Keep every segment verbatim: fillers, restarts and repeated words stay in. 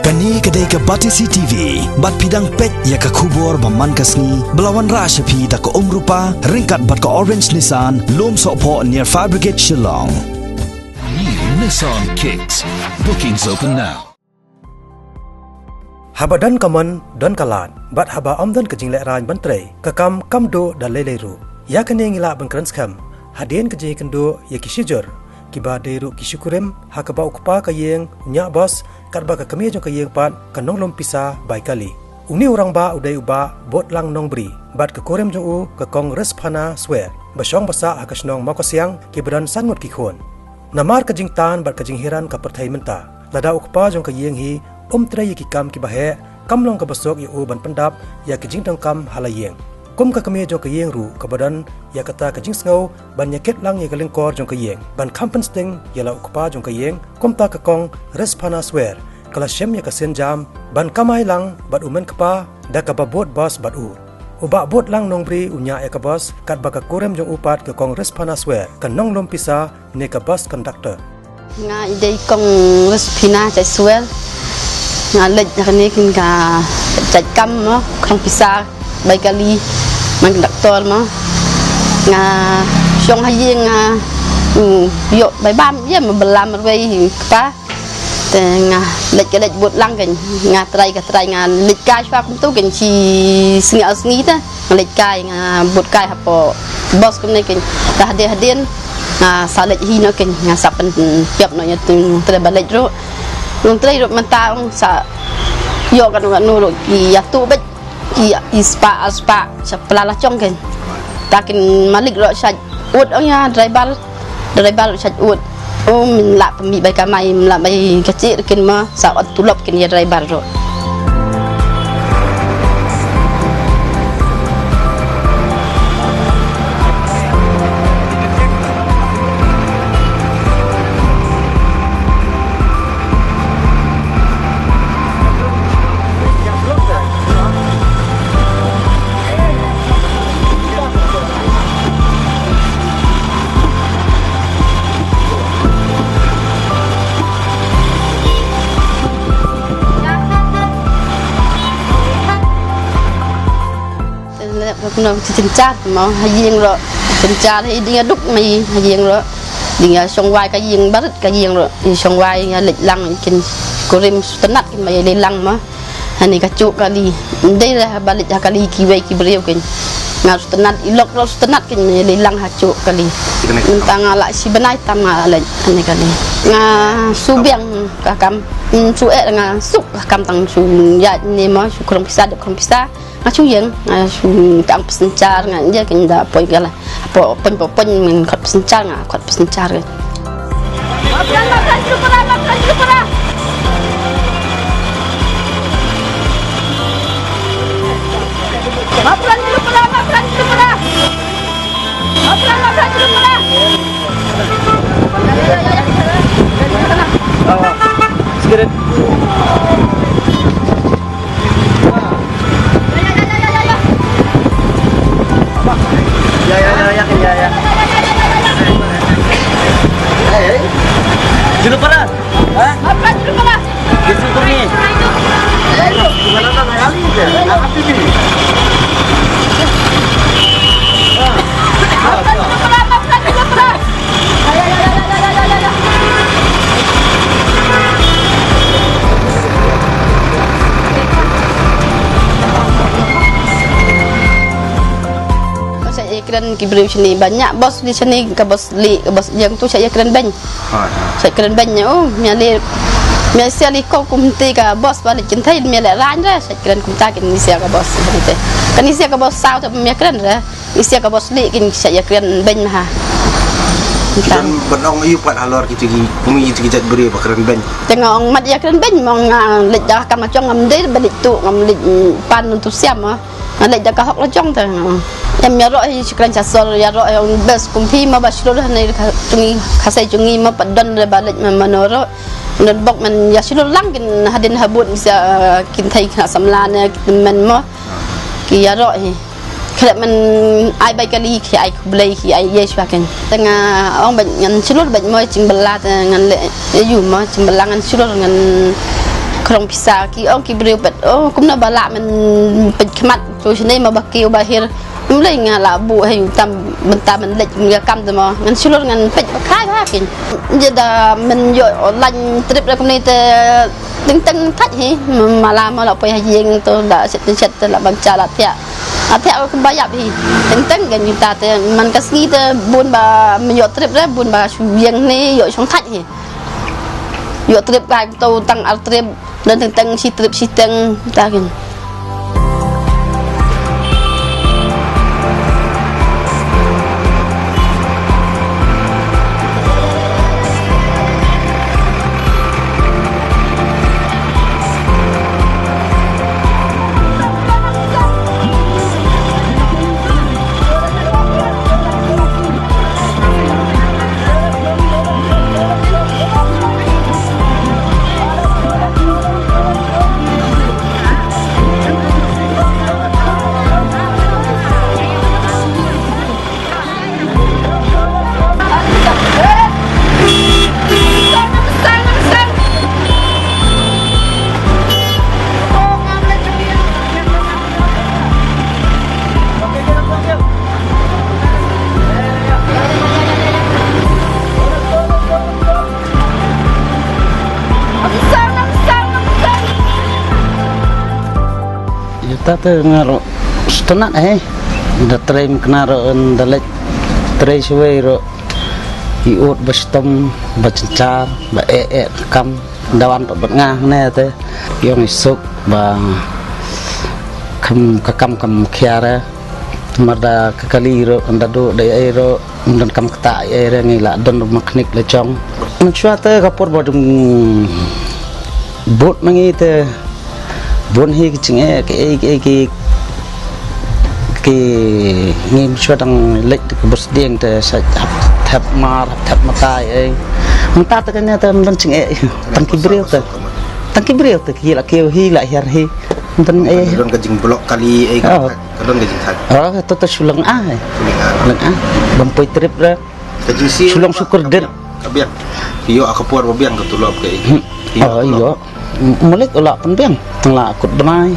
Kane ka dei ka Batesi T V, bad phi dang peit ïa ka khubor ba man ka sngi, ba la wanrah sha phi da ka Umrupa, ryngkat bad ka Orange Nissan, Lumsohphoh near Fire Brigade Shillong. New Nissan Kicks. Bookings open now. Haba don ka mon, don ka lad, bad haba ym don ka jinglehrain ban trei, ka kam kam duh da lei lei ruh. Ïa kane ngi lah ban kren skhem, hadien ka jingïakynduh ïa ki shijur, kiba dei ruh ki shikurim, ha kaba u kpa ka ïing u ñiah bos, katba ka kmie jong ka ïing pat ka nonglum pisa bai kali. Une u rangbah u dei u Bah Botlang Nongbri, bad ka kurim jong u ka Kong Risphana Swer, ba shong ba sah ha ka shnong Mawkasiang, kiba don san ngut ki khun. Namar ka jingtan bad ka jinghiran ka pyrthei mynta, lada u kpa jong ka ïing hi um trei ïa ki kam kiba heh, kam long kaba suk ïa u ban pyndap ïa ka jingdonkam ha la ïing. Kum ka kmie jong ka ïing ruh kaba don ïa kata ka jingsngew ban ïakit lang ïa ka lyngkor jong ka ïing, ban kham pynsting ïa la u kpa jong ka ïing, kumta ka Kong Risphana Swer ka la shim ïa ka sienjam ban kamai lang bad u mynkpa da kaba bud bos bad u. U Bah Botlang Nongbri u ñiah ïa ka bos, katba ka kurim jong u pat ka Kong Risphana Swer ka nonglum pisa ne ka bus conductor. Nga i dei Kong Risphana Swer. Nga leit ha kane kin ka jait kam mo, khrong pisa bai kali, man conductor mo. Nga shong ha ïing nga, mm, ïoh bai bam ïa ma bala marwei kpa. Te nga leit ka leit bud lang kein, nga trai ka trai, nga leit kai shwa kumtu kein, shi sngi ar sngi te nga leit kai, nga bud kai hapoh bos kumne kein. Te hadien hadien nga sa leit hi noh kein, nga sa pynïap noh ïa tu nongtrei ba leit ruh. Nongtrei ruh mynta ong sa ïoh kano kano ruh ki ïathuh beit. Ki i spah ar spah sha pla la jong kein. Ta kin malik ruh shait ud ong ïa driver. Driver ruh shait ud. O, men lah pynmih bai kamai, men lah bai kacih kin ma, sa ot tulop kin ïa driver ruh. Te lep ka nong ti synshar mo, ha ïing ruh synshar, hi ding ïa duk mai ha ïing ruh. Ding ïa shong wai ka ïing, barit ka ïing ruh. Ïa shong wai ïa leit lang kin kurim sutnat kin mai ïa leit lang mo. Hani ka juk kali. Ndei lah ba leit ha kali kiwei ki briew kin. Nga sutnat, i lok ruh sutnat kin mai ïa leit lang ha juk kali. Mynta nga lah shi bnai tam nga leit hani kali. Nga shu biang ka kam. Shu eh nga suk ka kam tang shu ïaid ne mo, shu khrong pisa, dep khrong pisa. Nga shu ïeng, nga shu tang passenger, nga ïeng kin da poi ka la. Poi, poi, poi, poi, ngan khot passenger, nga khot passenger. Mapran, mapran, julu pala, mapran, julu pala. Mapran, julu pala, mapran, julu pala. Mapran, mapran, julu pala. Sigaret. Ya, ya, ya, ya, ya, ya. Eh, eh. Julu pala. Ha? Apa julu pala? Julu pala. Gimana, Nana? Ngali je. Apa tu ni? Apa julu pala? Apa julu pala? Shah ïakren ki briew shane ba ñiah bos li shane, ka bos li, ka bos ïeng tu shah ïakren beiñ. Shah ïakren beiñ, oh, mia li, mia sia li ko kumte ka bos ba li kynthei mia lehrain re, shah ïakren kumta kin sia ka bos kumte. Kan sia ka bos saw te mia kren re. Isia ka bos lih kin sa ïa kren beiñ ma ha. Don ban ong aïu pat halor kito ki, kum kito ki jait briew ba kren beiñ. Te nga ong mat ïa kren beiñ, ma nga leit da ka kam la jong, ngam dei ba leit tuh, ngam leit pan nontu siam ma. Nga leit da ka hok la jong te. Em ïaroh hi shi kren sha sor, ïaroh hi ong bes kum phi ma ba shlur ha ne ka jong ngi, ka sai jong ngi ma pat don re ba leit ma mano roh. Don bok men ïa shlur lang kin hadien habud sia kin thei khynnah samla ne kin men ma. Ki ïaroh hi. Khlem men ai bai kali ki ai khublei ki ai ïa shwa ken. Te nga ong bad ngan shlur bad mo jingbylla te ngan leh ïa u mo jingbylla ngan shlur ngan Rong pisa ki ong ki briew peit, oh, kumno ba lah men peit khmat tu sini ma ba kiew ba hir. Ym lei nga la buh hei tam bynta men leit ym ka kam te mo. Ngan shlur ngan peit ba khai ba kin. Jada men ïoh lain trip re kumne te teng teng thait hi. Mala ma la poi ha ïing to la set set te la bam cha la thiah. A thiah ba ïap hi. Teng teng kan ïa ta te man ka sngi te bun ba men ïoh trip re bun ba shu ïeng ne ïoh shong thait hi. Ïoh trip kai to tang ar trip. Don teng teng shi trip shi teng ta kin. Ïa ta te nga ruh sngewtynnat eh. Da trei mkna ruh, da leit trei shawei ruh. I ut ba shitom, ba jynjar, ba eh eh kam. Da wan pat bad nga hangne te. Ïong i suk ba kam ka kam kam khiar eh. Mar da ka kali ruh, da duh da ei ruh. Ym don kam kata ei re ngi la don ruh ma khnik la jong. Mynshuwa te ka por ba dum bud ma ngi te bun hi ki jingeh ki ei ki ei ki ki ngi mynshuwa dang leit ka bus dieng te sa hap thep mar hap thep matai ei. Mynta te kane te ym don jingeh tang ki briew te. Tang ki briew te ki la kiew hi la hiar hi. Ym don ei. Don ka jingblok kali ei ka. Oh. Ka don ka jingthait. Oh, to to shu leng ah. Shu leng ah. Leng ah. Bam poi trip re. Ka jingsi shu long shu kyrdet. Ka biang. Ïoh ka por ba biang ka tulop ka ei. Hmm. Ïoh. Oh, ïoh. Malik u la pynbiang. Tang la kut bnai.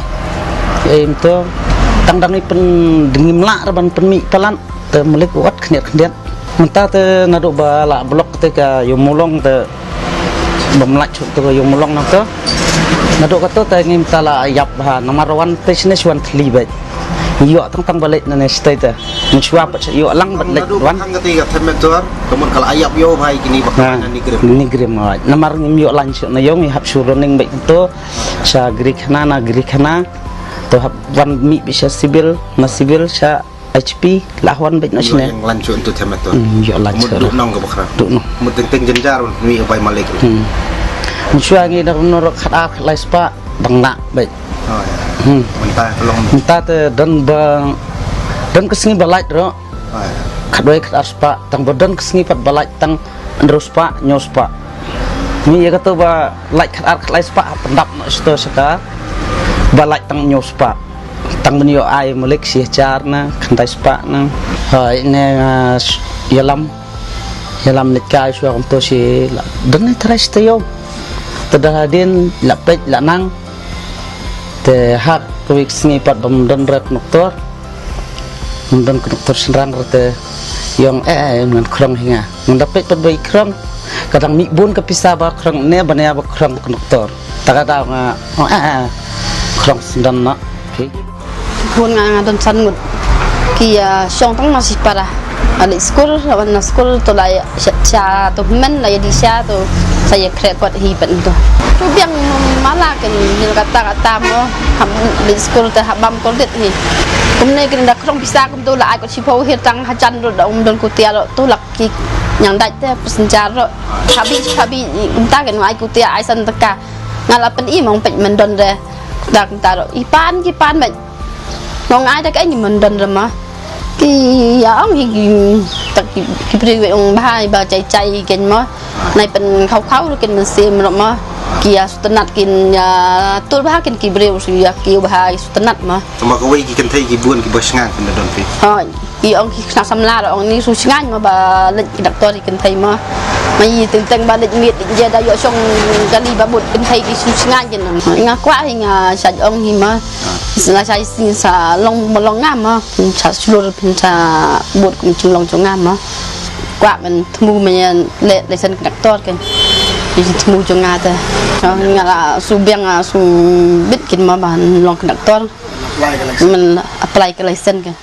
Ei mynta tang dang i pyn dang im lah re ban pynmih palat. Te malik u at khyndiat khyndiat. Mynta te naduh ba la blok te ka ïoh mulong te bym lait shuh te ka ïoh mulong nangta. Naduh kato te ngim ta la ïap bha namar wan te shane shu wan thli beit. Ïoh tang tang ba leit na ne state te. Mynshuwa pat ïoh lang bad leit wan. Naduh khang kata ka them mentor, ka mut ka la ïap ïoh bha ïa kini ba ka na Nongrim. Nongrim, namar ngim ïoh lain shuh na ïong i hap shu running beit to. Sha Gri Khana na Gri Khana. To hap wan mih beit sha civil, na civil sha H P la wan beit noh shane. Ïoh lain shuh tu them mentor. Hmm, ïoh lain shuh. Duh nong ka bakra. Duh nong. Mut teng teng jynjar ngi bai malik. Hmm. Mynshuwa ngi da nong rok khat ar khat lai spah dang lah beit. Oh, ïa. Hmm. Mynta ka long. Mynta te don ba don ka sngi ba lait rok. Oh, ïa. Khat wei khat ar spah tang ba don ka sngi pat ba lait tang hynriew spah hynñiew spah. Ngi ïa kato ba lait khat ar khat lai spah pyndap noh shito sha ka ba lait tang hynñiew spah. Tang ban ïoh ai malik shi hajar na khyndai spah na. Hoi ne nga ïalam ïalam leit kai shuwa kumto shi la don ne trai shi taïew. Te da hadien la peit la nang. Te ha kawei ka sngi pat bym don re konduktor. Bym don konduktor shynrang re te ïong eh eh ngan khrong hi nga. Ngan da peit pat ba i khrong. Ka dang mih bun ka pisa ba khrong ne ba ne ba khrong konduktor. Ta ka daw nga ong eh eh khrong sngewdon noh. Bun nga nga don san ngut. Ki ïa shong tang na shipara. Nga leit skul, la wan na skul to la ïa sha, sha to hynmen la ïa dih sha to sa ïa khreh kot hi pat to. To biang mala ken nil kata kata mo. Hap leit skul te hap bam kordit hi. Kumne ken da khrong pisa kum to la ai kot shiphew hir tang hajan ruh da um don kutia ruh to lak ki ñiang dait te passenger ruh. Habi habi kumta ken ai kutia ai san teka. Nga la pyn-i mong peit men don re. Dak ta ro i pan ki pan beit. Mong ai dak ai ni men don re ma. Ki ïa ong hi ki tak ki, ki briew ong bha ba chai chai ken ma. Nai pyn khaw khaw ken men sim ro ma. Ki ïa sngewtynnat kin ïa tur bha kin ki briew shu ïa ki bha ïa sngewtynnat ma. Tang ba kawei ki kynthei ki bun kiba shngaiñ kin da don phi. Hooid, ki ong ki khynnah samla ruh ong ni shu shngaiñ ma ba leit ki doktor ki kynthei ma. Ma ïa teng teng ba leit miet leit ja da ïoh shong kali ba bun kynthei ki shu shngaiñ kin. Nga kwah hi nga shait ong hi ma. Nga shait sngewsih sa long ma long nga ma. Sa shlur sa bud kum jong long jong nga ma. Kwah ban thmu ma ïa leit leit shen ki doktor kin. Ïa thmu jong nga te. Nga la shu biang nga shu bit kin ma ban long ki doktor. Apply ka license. Men apply ka license kin.